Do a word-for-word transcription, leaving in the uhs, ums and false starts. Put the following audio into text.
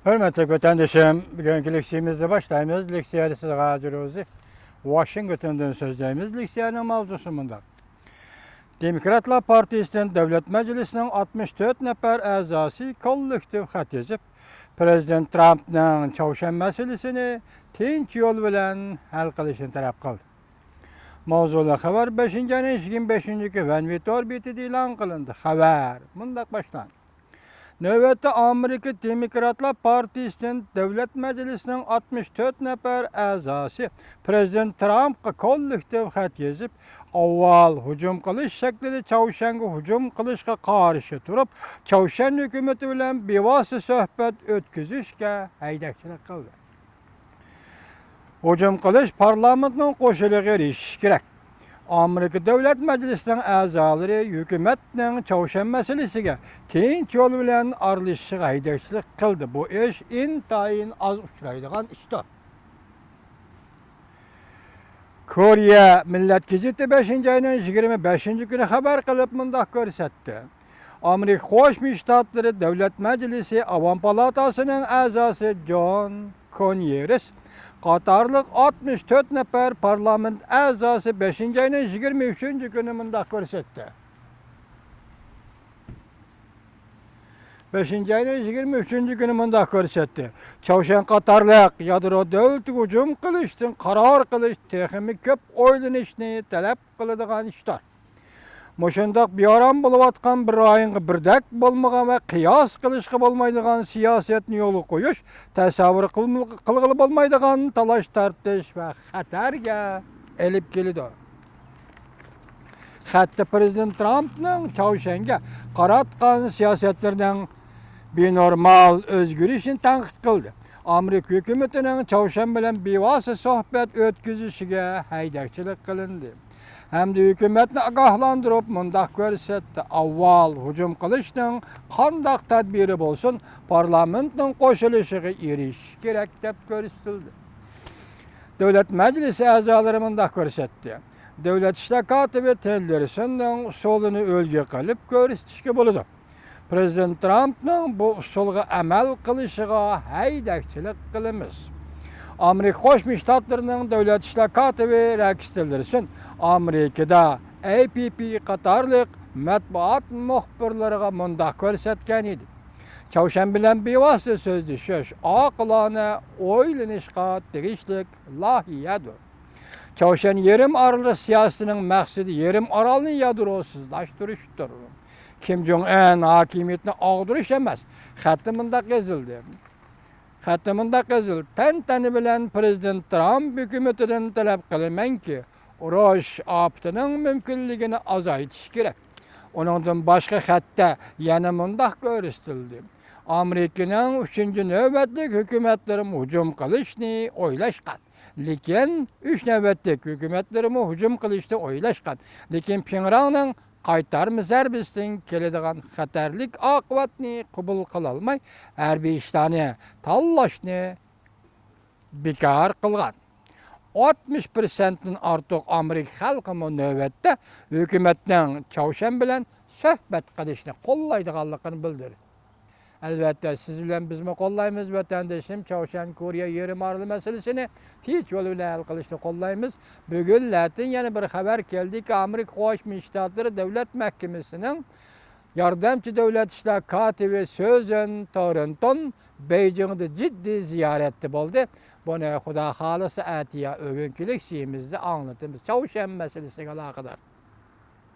ھۆرمەتلىك ۋەتەندىشىم، بۈگۈنكى لېكسىيىمىزنى باشلايمىز. لېكسىيەدە سىزگە ھازىر ئۆزى ۋاشىنگتوندىن سۆزلەيمىز. لېكسىيەنىڭ ماۋزۇسى مۇنداق. دېموكراتلار پارتىيىسىدىن دۆلەت مەجلىسىنىڭ ئاتمىش تۆت نەپەر ئەزاسى كوللېكتىپ خەت يېزىپ، پىرېزىدېنت ترامپنىڭ چاۋشيەن مەسىلىسىنى تىنچ يول بىلەن ھەل قىلىشنى تەلەپ قىلدى. ماۋزۇلۇق خەۋەر بەشىنچى ئاينىڭ يىگىرمە بەشىنچى كۈنى ۋەن ۋىتور بېتىدە ئېلان قىلىندى. خەۋەر مۇنداق باشلاندى. نۆۋەتتە ئامېرىكا دېموكراتلار پارتىيىسىدىن دۆلەت مەجلىسىنىڭ ئاتمىش تۆت نەپەر ئەزاسى پىرېزىدېنت ترامپقا كوللېكتىپ خەت يېزىپ، ئاۋۋال ھۇجۇم قىلىش شەكلىدە چاۋشيەنگە ھۇجۇم قىلىشقا قارشى تۇرۇپ، چاۋشيەن ھۆكۈمىتى بىلەن بىۋاسىتە سۆھبەت ئۆتكۈزۈشكە ھەيدەكچىلىك قىلدى. ھۇجۇم قىلىش پارلامېنتنىڭ قوشۇلىشىغا ئېرىشىشى كېرەك. ئامېرىكا دۆلەت مەجلىسىنىڭ ئەزالىرى ھۆكۈمەتنىڭ چاۋشيەن مەسىلىسىگە تىنچ يول بىلەن ئارىلىشىشىغا ھەيدەكچىلىك قىلدى. بۇ ئىش ئىنتايىن ئاز ئۇچرايدىغان ئىشتۇر. كورېيە مىللەت گېزىتى بەشىنچى ئاينىڭ يىگىرمە بەشىنچى كۈنى خەۋەر قىلىپ مۇنداق كۆرسەتتى. ئامېرىكا قوشما شتاتلىرى دۆلەت مەجلىسى ئاۋام پالاتاسىنىڭ ئەزاسى جون كونيېرس قاتارلىق ئاتمىش تۆت نەپەر پارلامېنت ئەزاسى بەشىنچى ئاينىڭ يىگىرمە ئۈچىنچى كۈنى مۇنداق كۆرسەتتى. بەشىنچى ئاينىڭ يىگىرمە ئۈچىنچى كۈنى مۇنداق كۆرسەتتى. چاۋشيەن قاتارلىق يادرو دۆلىتىگە ھۇجۇم قىلىشتىن قارار قىلىش تېخىمۇ كۆپ ئويلىنىشنى تەلەپ قىلىدىغان ئىشتۇر. مۇشۇنداق بىئارام بولۇۋاتقان، بىر رايونغا بىردەك بولمىغان ۋە قىياس قىلىشقا بولمايدىغان سىياسەتنى يولغا قويۇش تەسەۋۋۇر قىلم-، قىلغىلى بولمايدىغان تالاش-تارتىش ۋە خەتەرگە ئېلىپ كېلىدۇ. خەتتە پىرېزىدېنت ترامپنىڭ چاۋشيەنگە قاراتقان سىياسەتلىرىنىڭ بىنورمال ئۆزگىرىشىنى تەنقىد قىلدى. ئامېرىكا ھۆكۈمىتىنىڭ چاۋشيەن بىلەن بىۋاسىتە سۆھبەت ئۆتكۈزۈشىگە ھەيدەكچىلىك قىلىندى. ھەمدە ھۆكۈمەتنى ئاگاھلاندۇرۇپ مۇنداق كۆرسەتتى، ئاۋۋال ھۇجۇم قىلىشنىڭ قانداق تەدبىرى بولسۇن، پارلامېنتنىڭ قوشۇلۇشىغا ئېرىشىش كېرەك، دەپ كۆرسىتىلدى. دۆلەت مەجلىسى ئەزالىرى مۇنداق كۆرسەتتى. دۆلەت ئىشلار كاتىپى تىللېرسوننىڭ ئۇسۇلىنى ئۈلگە قىلىپ كۆرسىتىشكە بولىدۇ. پىرېزىدېنت ترامپنىڭ بۇ ئۇسۇلغا ئەمەل قىلىشىغا ھەيدەكچىلىك قىلىمىز. ئامېرىكا قوشما شتاتلىرىنىڭ دۆلەت ئىشلار كاتىپى رېكس تىللېرسون ئامېرىكىدا ئەي پى پى قاتارلىق مەتبۇئات مۇخبىرلىرىغا مۇنداق كۆرسەتكەن ئىدى. چاۋشيەن بىلەن بىۋاسىتە سۆزلىشىش ئاقىلانە ئويلىنىشقا تېگىشلىك لايىھەدۇر. چاۋشيەن يېرىم ئارىلى سىياسىتىنىڭ مەقسىتى يېرىم ئارالنى يادروسىزلاشتۇرۇشتۇر. كىم جوڭ ئىن ھاكىمىيىتىنى ئاغدۇرۇش ئەمەس. خەتتە مۇنداق يېزىلدى. خەتتە مۇنداق يېزىلدى. تەنتەنە بىلەن پىرېزىدېنت ترامپ ھۆكۈمىتىدىن تەلەپ قىلىمەنكى، ئۇرۇش ئاپىتىنىڭ مۇمكىنلىكىنى ئازايتىش كېرەك. ئۇنىڭدىن باشقا خەتتە يەنە مۇنداق كۆرسىتىلدى. ئامېرىكىنىڭ ئۈچىنچى نۆۋەتلىك ھۆكۈمەتلىرىمۇ ھۇجۇم قىلىشنى ئويلاشقان. لېكىن ئۈچ نۆۋەتلىك ھۆكۈمەتلىرىمۇ ھۇجۇم قىلىشنى ئويلاشقان. لېكىن پىڭراننىڭ قايتارما زەربىسىدىن كېلىدىغان خەتەرلىك ئاقىۋەتنى قوبۇل قىلالماي، ھەربىي ئىشلارنى تاللاشنى بىكار قىلغان. ئاتمىش پىرسەنتتىن ئارتۇق ئامېرىكا خەلقىمۇ نۆۋەتتە ھۆكۈمەتنىڭ چاۋشيەن بىلەن سۆھبەت قىلىشنى قوللايدىغانلىقىنى بىلدۈردى. ئەلۋەتتە، سىز بىلەن بىزمۇ قوللايمىز، ۋەتەندىشىم، چاۋشيەن كورېيە يېرىم ئارىلى مەسىلىسىنى تىنچ يول بىلەن ھەل قىلىشنى قوللايمىز. بۈگۈنلەردىن يەنە بىر خەۋەر كەلدىكى، ئامېرىكا قوشما شتاتلىرى دۆلەت مەھكىمىسىنىڭ ياردەمچى دۆلەت ئىشلار كاتىپى سۈزەن تورنتون بېيجىڭدا جىددىي زىيارەتتە بولدى. بۇنى خۇدا خالىسا ئەتىيا ئۆگۈنكىلىك شىئىمىزدە ئاڭلىتىمىز. چاۋشيەن مەسىلىسىگە ئالاقىدار.